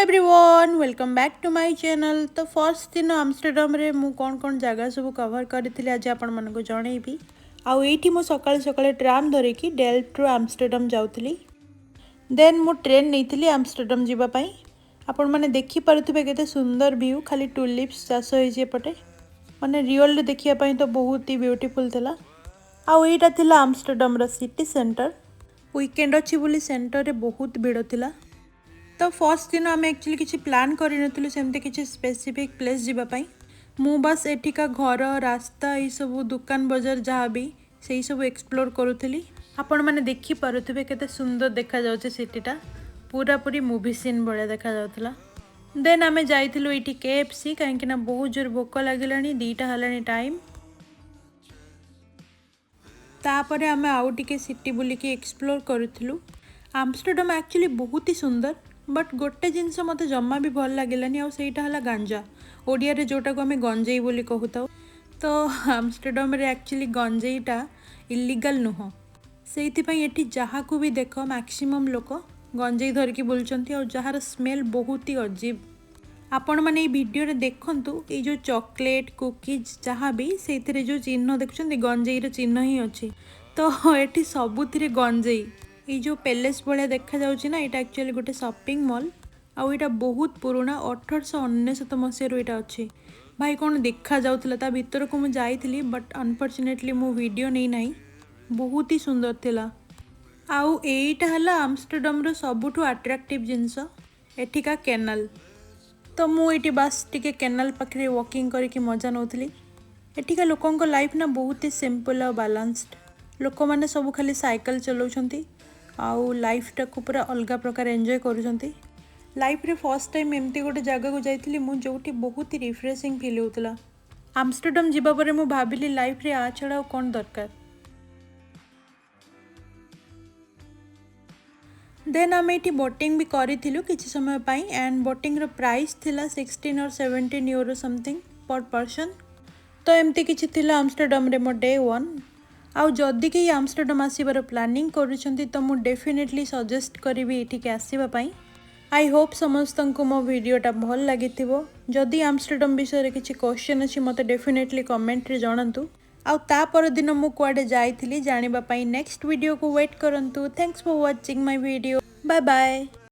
Everyone, welcome back to my channel. ତ first ଦିନ ଆମଷ୍ଟରଡମ୍ରେ ମୁଁ କ'ଣ କ'ଣ ଜାଗା ସବୁ କଭର୍ କରିଥିଲି, ଆଜି ଆପଣମାନଙ୍କୁ ଜଣେଇବି। ଆଉ ଏଇଠି ମୁଁ ସକାଳୁ ସକାଳେ ଟ୍ରାମ୍ ଧରିକି ଡେଲ୍ଫ୍ଟରୁ ଆମଷ୍ଟରଡମ୍ ଯାଉଥିଲି। ଦେନ୍ ମୁଁ ଟ୍ରେନ୍ ନେଇଥିଲି ଆମଷ୍ଟରଡମ୍ ଯିବା ପାଇଁ। ଆପଣମାନେ ଦେଖିପାରୁଥିବେ କେତେ ସୁନ୍ଦର ଭ୍ୟୁ, ଖାଲି ଟୁଲିପ୍ସ ଚାଷ ହେଇଛି ଏପଟେ। ମାନେ ରିଅଲରେ ଦେଖିବା ପାଇଁ ତ ବହୁତ ହି ବ୍ୟୁଟିଫୁଲ୍ ଥିଲା। ଆଉ ଏଇଟା ଥିଲା ଆମଷ୍ଟରଡମ୍ର ସିଟି ସେଣ୍ଟର। ୱିକେଣ୍ଡ ଅଛି ବୋଲି ସେଣ୍ଟରରେ ବହୁତ ଭିଡ଼ ଥିଲା। ତ ଫର୍ଷ୍ଟ ଦିନ ଆମେ ଆକ୍ଚୁଆଲି କିଛି ପ୍ଲାନ୍ କରିନଥିଲୁ ସେମିତି କିଛି ସ୍ପେସିଫିକ୍ ପ୍ଲେସ୍ ଯିବା ପାଇଁ। ମୁଁ ବାସ୍ ଏଠିକା ଘର, ରାସ୍ତା, ଏଇସବୁ ଦୋକାନ ବଜାର ଯାହା ବି, ସେଇ ସବୁ ଏକ୍ସପ୍ଲୋର୍ କରୁଥିଲି। ଆପଣମାନେ ଦେଖିପାରୁଥିବେ କେତେ ସୁନ୍ଦର ଦେଖାଯାଉଛି ସିଟିଟା, ପୁରାପୁରି ମୁଭି ସିନ୍ ଭଳିଆ ଦେଖାଯାଉଥିଲା। ଦେନ୍ ଆମେ ଯାଇଥିଲୁ ଏଇଠି କେଏଫ୍ସି, କାହିଁକିନା ବହୁତ ଜୋର ଭୋକ ଲାଗିଲାଣି। 2ଟା ହେଲାଣି ଟାଇମ୍। ତାପରେ ଆମେ ଆଉ ଟିକେ ସିଟି ବୁଲିକି ଏକ୍ସପ୍ଲୋର୍ କରୁଥିଲୁ। ଆମଷ୍ଟରଡମ୍ ଆକ୍ଚୁଆଲି ବହୁତ ହି ସୁନ୍ଦର, ବଟ୍ ଗୋଟେ ଜିନିଷ ମୋତେ ଜମା ବି ଭଲ ଲାଗିଲାନି, ଆଉ ସେଇଟା ହେଲା ଗାଞ୍ଜା, ଓଡ଼ିଆରେ ଯେଉଁଟାକୁ ଆମେ ଗଞ୍ଜେଇ ବୋଲି କହୁଥାଉ। ତ ଆମଷ୍ଟରଡମ୍ରେ ଆକ୍ଚୁଆଲି ଗଞ୍ଜେଇଟା ଇଲିଗାଲ୍ ନୁହଁ, ସେଇଥିପାଇଁ ଏଠି ଯାହାକୁ ବି ଦେଖ, ମ୍ୟାକ୍ସିମମ୍ ଲୋକ ଗଞ୍ଜେଇ ଧରିକି ବୁଲୁଛନ୍ତି, ଆଉ ଯାହାର ସ୍ମେଲ୍ ବହୁତ ହି ଅଜୀବ। ଆପଣମାନେ ଏଇ ଭିଡ଼ିଓରେ ଦେଖନ୍ତୁ, ଏଇ ଯେଉଁ ଚକୋଲେଟ୍, କୁକିଜ୍ ଯାହା ବି, ସେଇଥିରେ ଯେଉଁ ଚିହ୍ନ ଦେଖୁଛନ୍ତି, ଗଞ୍ଜେଇର ଚିହ୍ନ ହିଁ ଅଛି। ତ ଏଠି ସବୁଥିରେ ଗଞ୍ଜେଇ। ଏଇ ଯେଉଁ ପ୍ୟାଲେସ୍ ଭଳିଆ ଦେଖାଯାଉଛି ନା, ଏଇଟା ଆକ୍ଚୁଆଲି ଗୋଟେ ସପିଂ ମଲ୍, ଆଉ ଏଇଟା ବହୁତ ପୁରୁଣା, 1899 ମସିହାରୁ ଏଇଟା ଅଛି। ଭାଇ, କ'ଣ ଦେଖାଯାଉଥିଲା! ତା ଭିତରକୁ ମୁଁ ଯାଇଥିଲି, ବଟ୍ ଅନଫର୍ଚୁନେଟଲି ମୁଁ ଭିଡ଼ିଓ ନେଇନାହିଁ। ବହୁତ ହି ସୁନ୍ଦର ଥିଲା। ଆଉ ଏଇଟା ହେଲା ଆମଷ୍ଟରଡମ୍ର ସବୁଠୁ ଆଟ୍ରାକ୍ଟିଭ୍ ଜିନିଷ, ଏଠିକା କେନାଲ। ତ ମୁଁ ଏଇଠି ବାସ୍ ଟିକେ କେନାଲ ପାଖରେ ୱାକିଂ କରିକି ମଜା ନେଉଥିଲି। ଏଠିକା ଲୋକଙ୍କ ଲାଇଫ୍ ନା ବହୁତ ହି ସିମ୍ପଲ୍ ଆଉ ବାଲାନ୍ସଡ। ଲୋକମାନେ ସବୁ ଖାଲି ସାଇକେଲ ଚଲାଉଛନ୍ତି ଆଉ ଲାଇଫ୍ଟାକୁ ପୁରା ଅଲଗା ପ୍ରକାର ଏନ୍ଜୟ କରୁଛନ୍ତି। ଲାଇଫ୍ରେ ଫର୍ଷ୍ଟ ଟାଇମ୍ ଏମିତି ଗୋଟେ ଜାଗାକୁ ଯାଇଥିଲି ମୁଁ, ଯେଉଁଠି ବହୁତ ହି ରିଫ୍ରେସିଂ ଫିଲ୍ ହେଉଥିଲା। ଆମଷ୍ଟରଡମ୍ ଯିବା ପରେ ମୁଁ ଭାବିଲି, ଲାଇଫ୍ରେ ଆ ଛଡ଼ା ଆଉ କ'ଣ ଦରକାର? ଦେନ୍ ଆମେ ଏଇଠି ବୋଟିଂ ବି କରିଥିଲୁ କିଛି ସମୟ ପାଇଁ, ଆଣ୍ଡ ବୋଟିଂର ପ୍ରାଇସ୍ ଥିଲା 16 or 17 euro something per person. ତ ଏମିତି କିଛି ଥିଲା ଆମଷ୍ଟରଡମ୍ରେ ମୋ ଡେ ୱାନ୍। ଆଉ ଯଦି କେହି ଆମଷ୍ଟରଡମ୍ ଆସିବାର ପ୍ଲାନିଂ କରୁଛନ୍ତି, ତ ମୁଁ ଡେଫିନେଟଲି ସଜେଷ୍ଟ କରିବି ଏଠିକି ଆସିବା ପାଇଁ। I Hope ସମସ୍ତଙ୍କୁ ମୋ ଭିଡ଼ିଓଟା ଭଲ ଲାଗିଥିବ। ଯଦି ଆମଷ୍ଟରଡମ୍ ବିଷୟରେ କିଛି କ୍ୱେଶ୍ଚନ୍ ଅଛି, ମୋତେ ଡେଫିନେଟଲି କମେଣ୍ଟରେ ଜଣାନ୍ତୁ। ଆଉ ତା ପରଦିନ ମୁଁ କୁଆଡ଼େ ଯାଇଥିଲି, ଜାଣିବା ପାଇଁ ନେକ୍ସଟ ଭିଡ଼ିଓକୁ ୱେଟ୍ କରନ୍ତୁ। Thanks for watching my video. Bye bye.